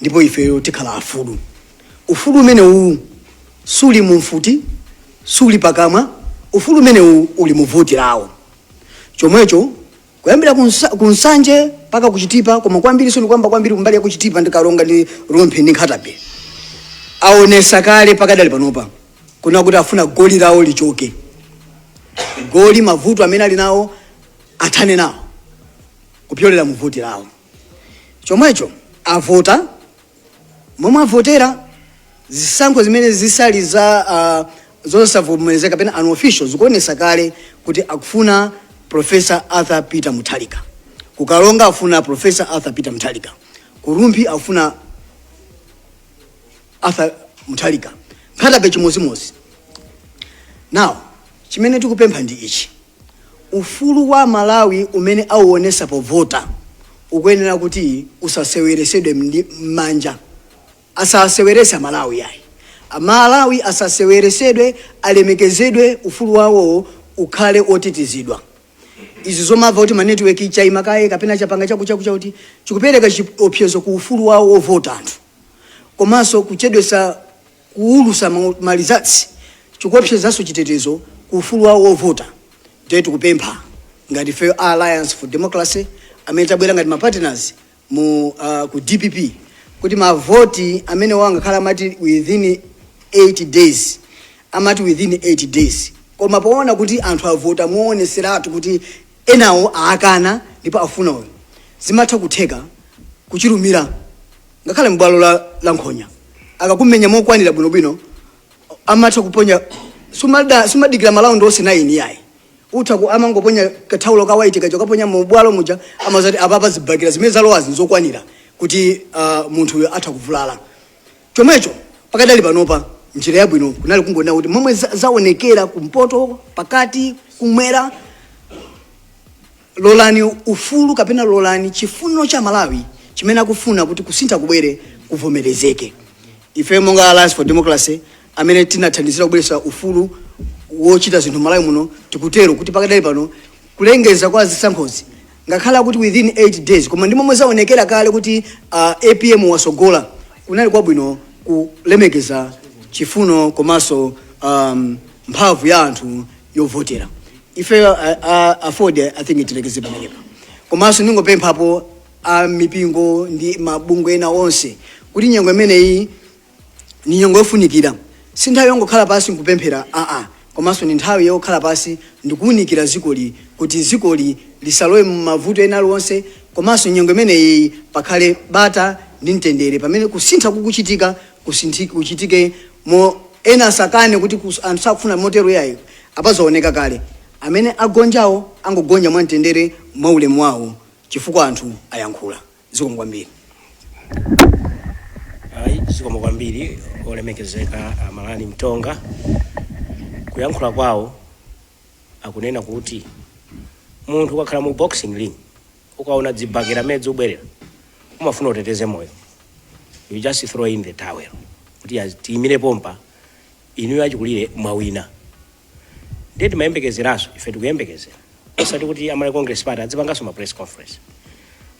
ndipo ifeyo tikhala afulu. Ufulu umene uwu suli mu mfuti, suli pakamwa. Ufulu umenewu uli mu voti lawo. Chomwecho kuyambira kuNsanje mpaka kuChitipa, koma kwambiri sindikuyamba kwambiri kumbali ya kuChitipa ndi Kalonga ndi Rumphi ndi Nkhata Bay, aonesa kale pakadali panopa kuna kuti afuna goli lawo lichoke, goli mavuto amene ali nawo athane nawo kupyolera mu voti lawo. Chomwecho avota momwe avotera, zisankho zimene zisali za zosavomerezeka kapena unofficial zikuonesa kale kuti akufuna Professor Arthur Peter Mutharika. KuKalonga afuna Professor Arthur Peter Mutharika, kuRumphi afuna Arthur Mutharika, Nkhata Bay chimozimozi. Now chimene tikupempha ndi ichi: ufulu wa Malawi umene auonesa povota ukuyenera kuti usaseweresedwe m'manja. Asasewerese Amalawi ayi, Amalawi asaseweresedwe, alemekezedwe, ufulu wawo ukhale otetezedwa. Izi zomamva kuti ma network chayima kaye kapena chapanga chaku chaku chakuti, chikupereka chiopsezo ku ufulu wawo wovota anthu, komanso kuchedwesa kuulusa ma results chikuopsezanso chitetezo ku ufulu wawo wovota. Ndiye tikupempha ngati ifeyo a Alliance for Democracy amene tabwera ngati ma partners mu ku DPP kuti mavoti amene wangakhala amati within 8 days, amati within 8 days, koma poona kuti anthu avota muoneseratu kuti enawo aakana ndipo afuna uyo, zimatha kutheka kuchilumira. Ngakhale m'bwalo la nkhonya, akakumenya mokwanira bwinobwino, amatha kuponya, sumadikira ma round onse 9 yayi. Utha ku amangoponya kathaulo ka white kacho, kaponya mu bwalo muja, amazati apapa zibakira zimene zalowazi nzokwanira kuti munthu uyo atha kuvulala. Chomwecho pakadali panopa njira yabwino kunali kungonena kuti momwe zaonekera kumpoto, pakati, kumwera, lolani ufulu kapena lolani chifuniro cha Malawi chimene akufuna kuti kusintha kubwere kuvomerezeke. Ife monga Alliance for Democracy amene tinathandizira kubweretsa ufulu wochita zinthu Malawi muno, tikutero kuti pakadali pano kulengeza kwa zisankhozi, ngakhala kuti within 8 days, koma ndi momwe zaonekera kale kuti APM wasogola, kunali kwabwino kulemekeza chifuno komanso mphamvu ya anthu yovotera. Ife AFORD, I think tilekeze pamenepa. Komanso ndingopemphapo a mipingo ndi mabungwe ena onse kuti nyengo imeneyi ni nyengo yofunikira, si nthawi yongokhala pasi nkupemphera aa, komanso ni nthawi yokhala pasi ndikuwunikira zikoli kuti zikoli lisalowe m'mavuto ena aliwonse. Komanso nyengo imeneyi pakhale bata ndi mtendere pamene kusintha kukuchitika, kuchitike mo ena asakane kuti anthu sakufuna motero yayi. Apazaoneka kale, amene agonjawo angogonja mwamtendere, mwaulemu wawo, chifukwa anthu ayankhula. Zikomo kwambiri. Ayi, zikomo kwambiri olemekezeka Amalani Mtonga. Kuyankhula kwawo akunena kuti munthu ukakhala mu boxing ring, ukaona dzibakera medzi ubwerera, umafuna uteteze moyo, you just throw in the towel kuti tiyimire pompa, inuyo achikulire mwawina. Ndiye timayembekezeranso, ife tikuyembekezera, osati kuti Amalawi Congress Party adzipanganso ma press conference,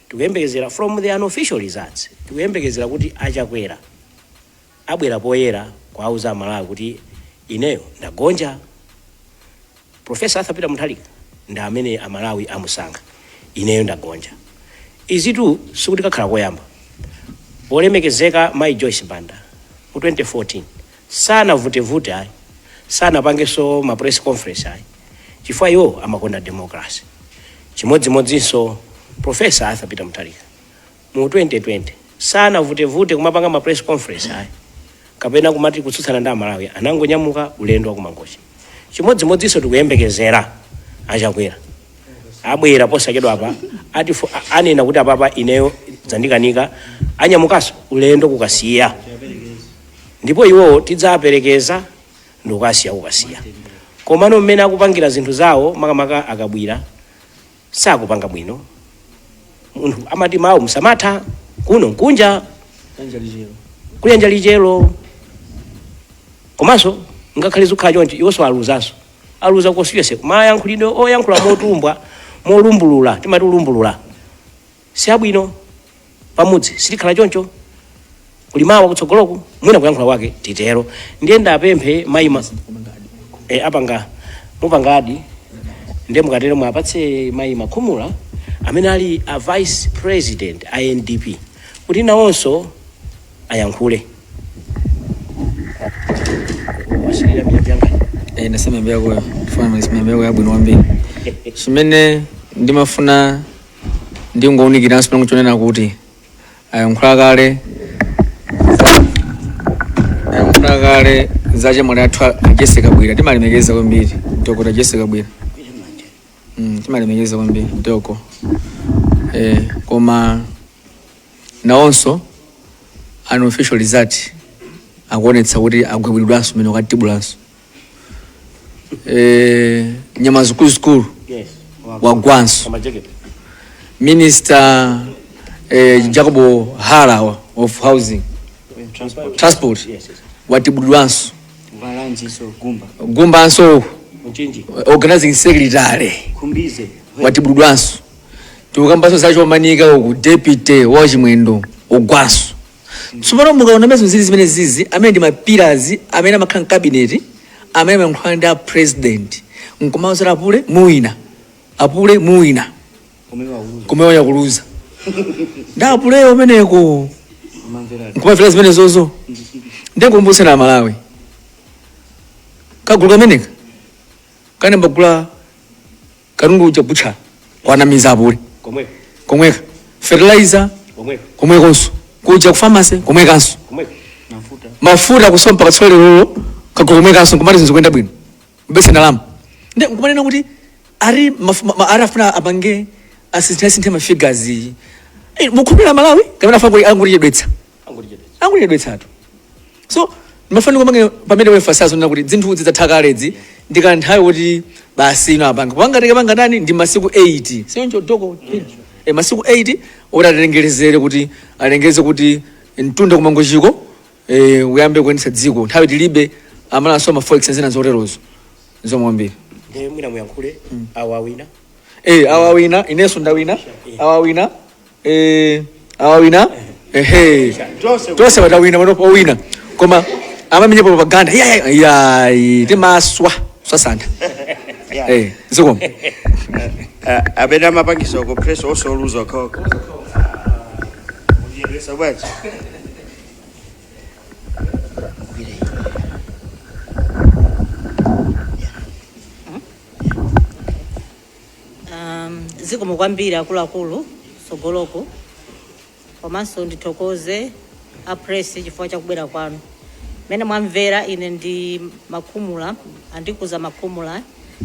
tikuyembekezera from the unofficial results, tikuyembekezera kuti aChakwera abwera poyera kuauza Amalawi kuti ineyo ndagonja, Professor Arthur Peter Mutharika ndi amene Amalawi amusankha, ineyo ndagonja. Izitu sikuti kakhala koyamba. Olemekezeka Mai Joyce Banda mu 2014 sanavutevute ayi, sanapangenso ma press conference ayi, chifukwa iwo amakonda democracy. Chimodzimodzinso Professor Arthur Peter Mutharika mu 2020 Sanavutevute kumapanga ma press conference ayi, kapena kumati kutsutsana ndi Amalawi. Anangonyamuka ulendo wa kuMangochi. Chimodzimodzinso tikuyembekezera aChakwera abwera posachedwa apa, ati anena kuti apapa ineyo zandikanika, anyamukanso ulendo kukasiya, ndipo iwowo tidzaperekeza ndikukasiya kukasiya. Komano mmene akupangira zinthu zawo, makamaka akabwira, sakupanga bwino. Munthu amati mawu msamatha kuno nkunja kuyenja lichero. Komanso ngakhale zikukhala choncho, iwonso aluzanso, aluza constituency. Mayankhulidwe oyankhula motumbwa, molumbulula, timati ulumbulula, si abwino. Pamudzi sitikhala choncho, kulimawa kutsogoloku mwina kuyankhula kwake titero. Ndiye ndapemphe mayi apanga mupanga adi, ndiye mukatero mwapatse mayi Makhumula amene ali a vice president a NDP kuti nawonso ayankhule. Wasilira miyambi yanga. Eh, nasema miyambi yakoyo, ndifuna miyambi yako yabwino kwambiri. Chimene ndimafuna ndingowunikiranso pano chonena kuti ayankhula kale za chemwali athu a Jessie Kabwila. Timalemekeza kwambiri Dr. Jessie Kabwila. Timalemekeza kwambiri doko, koma nawonso unofficial result akuonetsa kuti agwebedwanso mene wakatibulanso, nyama zikuluzikulu. Wagwanso. Amajekete. Minister Jacob Hara of housing, transport. Yes. Watibudwanso. Valanjiso Gumba. Gumbanso. Mchinji. Organizing secretary. Khumbize. Watibudwanso. Tikukambanso zachomanika uku, deputy wa Chimwendo ugwanso. Tsopano mukaona mezo zili zimene zizi, amene ndi ma pillars, amene amakhala mcabinet, amene amayankhula ndi a president, nkumawuzira apule muwina, apule muwina, kumene kuluza ndi apuleyo umeneko, nkumamvera zimene zozo. Ndikumbusena Malawi, kagulu kameneka kanembagula katundu uja butcha kwanamiza apule. Komweko. Komweka fertilizer. Komweko. Komwekonso kuja ku pharmacy, komwekanso. Komweko. Mafuta kusompa katsole lolo, kagulu komwekanso, nkumati zinthu zikuyenda bwino, kubesa ndalama. Ndi nkumanena kuti ari ari afuna apange asinthe ma figures. Mukhulupirira Malawi kapena afuna kuti angutichedwetsa? Angutichedwetsa. Angutichedwetsatu. So ndimafuna kumange pamene wemphasize nena kuti zinthu zidzatha kaledzi, ndikanthawi kuti basi ino apanga panga tikapanga tani, ndi masiku 8 siyoncho doko? Masiku 8 oti atilengelezere kuti alengeze kuti mtunda kuMangochiko, uyambe kuyendetsa dziko. Nthawi tilibe, amalanso ma forex zina zoterozo zomwe kwambiri. Ndiye mwina muyankhule awa awina. Awa wina, inenso ndawina. Awa wina, awa wina, ehe, tonse patawina pano owina, koma amamenye propaganda ya ya timaswa swasantha, zikomo. Amene amapangisa ku press osoluza okhaokha bwaji. Zikomo kwambiri akuluakulu sogoloko, komanso ndithokoze a press chifukwa chakubwera kwanu. Mmene mwamvera, ine ndi Makhumula, andikuza Makhumula,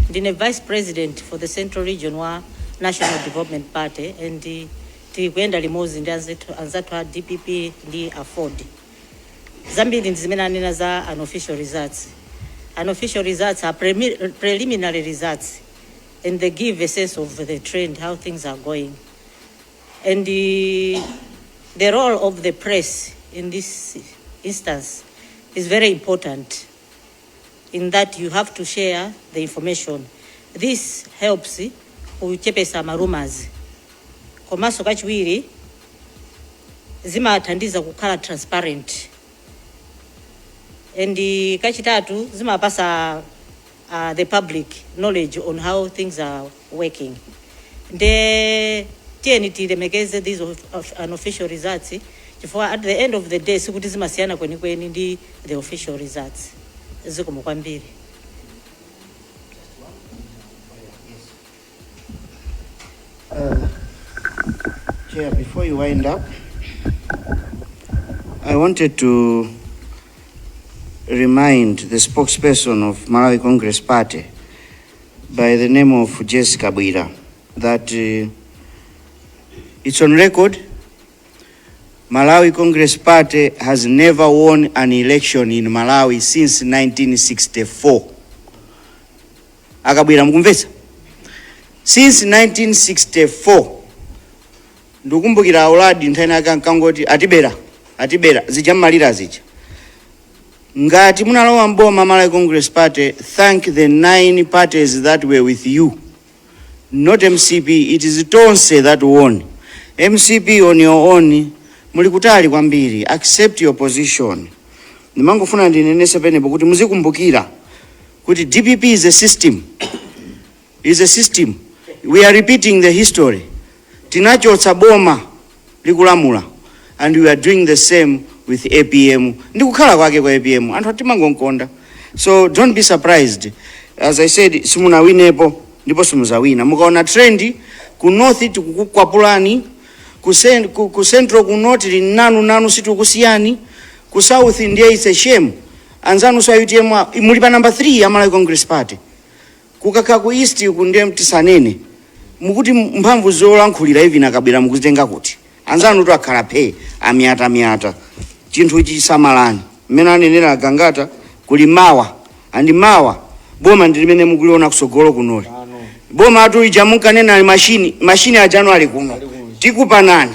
ndine vice president for the Central Region wa National Development Party, and tili kuyenda limodzi ndi anzathu a DPP ndi AFORD. Zambiri ndi zimene anena za unofficial results. Unofficial results are preliminary results and they give a sense of the trend, how things are going. And the role of the press in this instance is very important in that you have to share the information. This helps kuchepesa ma rumors. Komanso kachiwiri, zimathandiza kukhala transparent. And kachitatu, zimapasa the public knowledge on how things are working. Nde tiyeni tilemekeze these of unofficial results, chifukwa at the end of the day sikuti zimasiyana kwenikweni ndi the official results. Zikomo kwambiri. Chair, before you wind up, I wanted to remind the spokesperson of Malawi Congress Party by the name of Jessica Bwira that it's on record. Malawi Congress Party has never won an election in Malawi since 1964. Akabwira, mukumvetsa? Since 1964. Ndikumbukira auladi nthawi yake ankangoti atibera, atibera, zija mmalira zija. Ngati munalowa mboma Malawi Congress Party, thank the nine parties that were with you, not MCP. It is Tonse that won. MCP on your own muli kutali kwambiri. Accept your position. Ndimangofuna ndinenese penepo kuti muzikumbukira kuti DPP is a system, is a system. We are repeating the history. Tinachotsa boma likulamula and we are doing the same with APM. Ndikukhala kwake kwa APM, anthu atimangonkonda. So don't be surprised. As I said, simunawinepo ndipo simuzawina. Mukaona trend ku north, tikukukwapulani ku central, ku north li nanu nanu, situkusiyani. Ku south ndiye it's a shame, anzanu sa UTM muli pa number 3 ya Malawi Congress Party. Kukakha ku east ku ndiye tisanene. Mukuti mphamvu zolankhulira even akabwera mukuzitenga kuti? Anzanu tu akhala phe, amyata myata. Chinthu ichi chisamalani. Mmene anenera agangata, kuli mawa, and mawa boma ndi limene mukuliona kusogolo kunoli. Boma atu ija munkanena ali mashini, mashini ajano ali kuno. Tikupanani,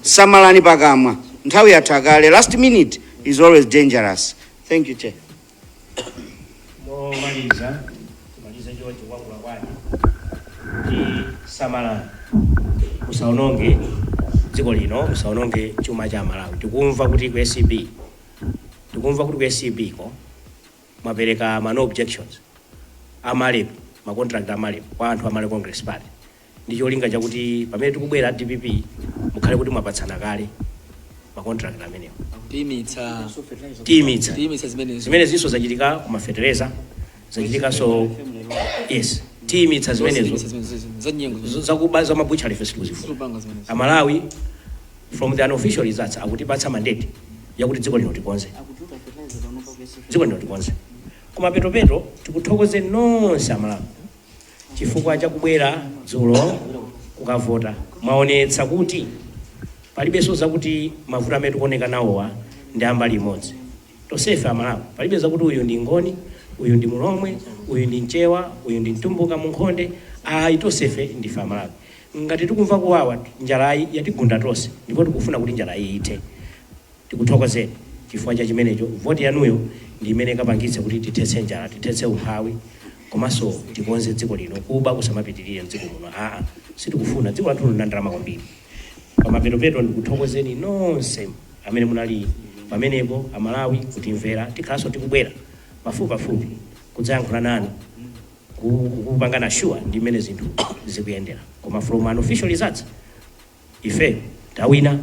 samalani pakamwa, nthawi yatha kale. Last minute is always dangerous. Thank you, Chair. Momaliza, timalize choncho kuyankhula kwake kuti samalani, musaononge dziko lino, musaononge chuma cha Malawi. Tikumva kuti ku ACB, tikumva kuti ku ACB ko mwapereka ma no objections amalepo, ma contract amalepo kwa anthu a Malawi Congress Party, ndi cholinga chakuti pamene tikubwera DPP mukhale kuti mwapatsana kale ma contract amenewo. Tiyimitsa. Tiyimitsa. Tiyimitsa zimenezo. Zimene zinso zachitika kuma fetereza zachitikanso. Yes, tiyimitsa zimenezo. Za nyengo. Zakuba za mabuchali ife sitikuzifuna. Sikupanga zimenezo. Amalawi, from the unofficial results, akutipatsa mandate yakuti dziko lino tikonze, dziko lino tikonze. Koma petopeto tikuthokoze nonse Amalawi chifukwa chakubwera dzulo kukavota. Mwaonetsa kuti palibenso zakuti mavuto amene tikuoneka nawowa ndi ambali imodzi. Tonsefe Amalawi, palibe zakuti uyu ndi Ngoni, uyu ndi Mulomwe, uyu ndi Mchewa, uyu ndi Mtumbuka munkhonde, ayi. Tonsefe ndife Amalawi. Ngati tikumva kuwawa, njalayi yatigunda tonse ndipo tikufuna kuti njalayi ithe. Tikuthokozeni chifukwa cha chimenecho. Voti yanuyo ndi imene ikapangitse kuti tithetse njala, tithetse umphawi, komanso tikonze dziko lino. Kuba kusamapitirire mdziko muno, aa, sitikufuna. Dziko lathu lina ndalama kwambiri. Pamapetopeto ndikuthokozeni nonse amene munali pamenepo, Amalawi, kutimvera. Tikhalanso tikubwera pafupipafupi kudzayankhula nanu, kupangana sure ndi mmene zinthu zikuyendera. Koma from unofficial results, ife tawina.